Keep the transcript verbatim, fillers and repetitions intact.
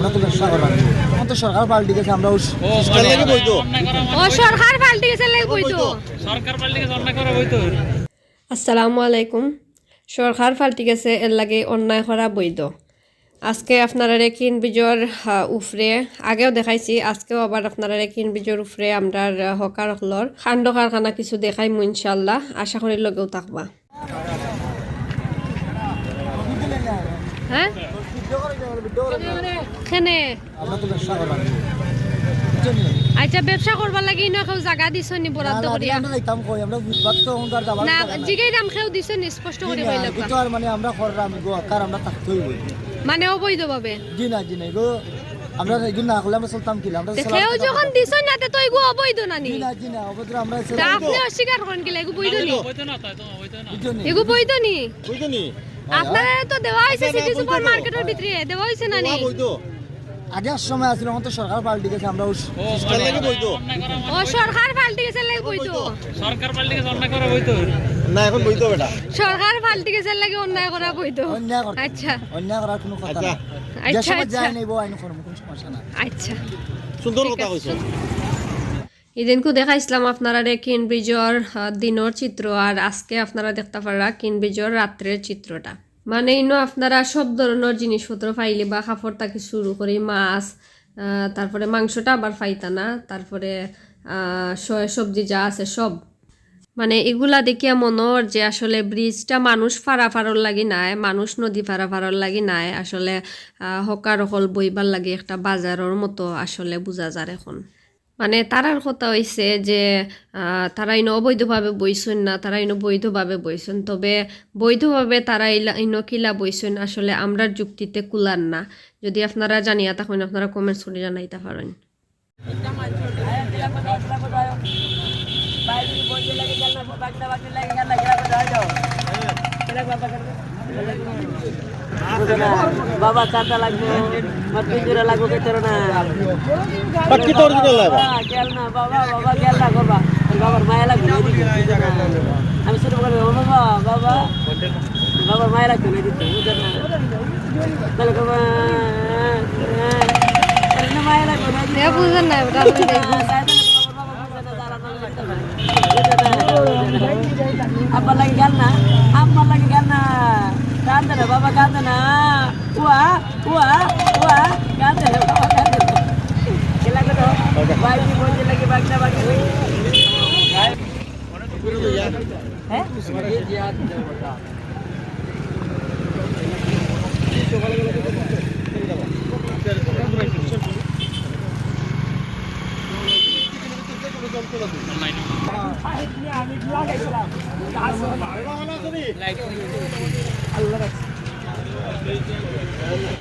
আমরা তো ব্যবসা করার। এখন তো সরকার পাল্টি গেছে, আমরা উস-, ও, উস্কানি মানে বৈধ। অন্যায় করা মানে ও, সরকার পাল্টি গেছে, লেগ বৈধ। সরকার পাল্টি গেছে, অন্যায় করা বৈধ। আসসালামু আলাইকুম। সরকার পাল্টি গেছে, এর লাগি অন্যায় করা বৈধ। আজকে আপনারারে কিন ব্রিজর, আহ, উফরে, আগেও দেখাইছি, আজকেও আবার আপনারারে কিন ব্রিজর উফরে আমরার, আহ, হকার অকলর কাণ্ড কারখানা কিছু দেখাইমু ইনশাআল্লাহ। আশা করি লগেউ থাকবা। হ্যাঁ? কেনে? আমরা তো ব্যবসা করার। বুঝছো নি? আচ্ছা, ব্যবসা করবার লাগি ইনো কেউ জাগা দিছো নি বরাদ্দ না, না, করিয়া? আমরা যাইতাম কই, আমরা বুঝবার তো অহংকার দাবার না, করা নাই। জিগাইরাম কেউ দিছো নি, স্পষ্ট জি করি না, কইলে। কিন্তু আর মানে আমরা করলাম গো, কার আমরা থাকতে হইব। মানে অবৈধভাবে? জি না, জি না, গো, আমরা এগুলো না করলে আমরা চলতাম কিলা? আমরা তে চলার কেউ কথা যখন বলতাম। দিছো না, তে তো এগু অবৈধ না নি? জি না, জি না, অবৈধ আমরা তা চলতাম। আপনি অস্বীকার করেন কিলা? এগু বৈধ নি? অবৈধ না, তাই তো অবৈধ না। বুঝছো নি? এগু বৈধ নি? বুঝছো নি? আপনারা তো দেওয়া হইছে না, সিটি বৈধ সুপার তো। মার্কেটর ভিতরে, দেওয়া হইছে না নি? বৈধ। আগে এক সময় আছিল, এখন তো সরকার পাল্টি গেছে, আমরা উস-, ও, উস্কানি মানে বৈধ। অন্যায় করা মানে ও, সরকার পাল্টি গেছে, লেগ বৈধ। সরকার পাল্টি গেছে, অন্যায় করা বৈধ। না, এখন বৈধ বেটা। সরকার পাল্টি গেছে, লাগে অন্যায় করা বৈধ। অন্যায় করা। আচ্ছা। অন্যায় করার কোনো কথা আচ্ছা। নাই। যে আচ্ছা, সময় আচ্ছা। যায় নেব, আইন করবো, কোনো সমস্যা নাই। আচ্ছা। সুন্দর ঠিক কথা আছে। কইছো। ইদিনকু দেখাইছিলাম আপনারারে কিন ব্রিজর, আহ, দিনর চিত্র, আর আজকে আপনারা দেখতা পাররা কিন ব্রিজর রাত্রের চিত্রটা। মানে, ইনো আপনারা সব ধরনর জিনিসপত্র পাইলিবা, কাপড় থাকি শুরু করি মাছ, আহ, তারপরে মাংসটা আবার পাইতা না, তারপরে, আহ, স-, সবজি যা আছে সব। মানে, ইগুলা দেখিয়া মনে অর যে আসলে ব্রিজটা মানুষ পারাপারর লাগি নায়, মানুষ নদী পারাপারর লাগি নায়, আসলে, আহ, হকার অকল বইবার লাগি একটা বাজারর মতো আসলে বুঝা যার এখন। মানে, তারার কথা অইছে যে, আহ, তারা ইনো অবৈধভাবে বইছইন না, তারা ইনো বৈধভাবে বইছইন। তবে বৈধভাবে তারা ইলা, ইনো কিলা বইছইন, আসলে আমরার যুক্তিতে কুলার না। যদি আপনারা জানিয়া থাকইন, আপনারা comments করি জানাইতা পারইন। বাবা, চান্দা লাগবো, আমার পিঞ্জুরা লাগবো, কইতে পারো না। বাক্কি তো original না, বাবা। বাবা, গেল না, বাবা, বাবা, গেল না, বাবা। তোর বাবার মায়া লাগবে না, দিতে, দিতে না। আমি ছোট বলে, ও বাবা, বাবা, বাবার মায়া লাগবে না, দিতে, বুঝো না। তাহলে বাবা, তাহলে না মায়া লাগবে না, দিতে। এ বুঝেন না, ওটা আপনি দেখবেন। তাহলে বাবা, বাবা, বুঝে না, জ্বালা, তাহলে দিতে না। আব্বার লাগি গান না, আব্বার লাগি গান না। কান্দে না বাবা, কান্দে না। উয়া, উয়া, উয়া, কান্দে না বাবা, কান্দে না। খেলা করো। ভাই, কি বলছে নাকি বাগনা বাগনি? হ্যাঁ?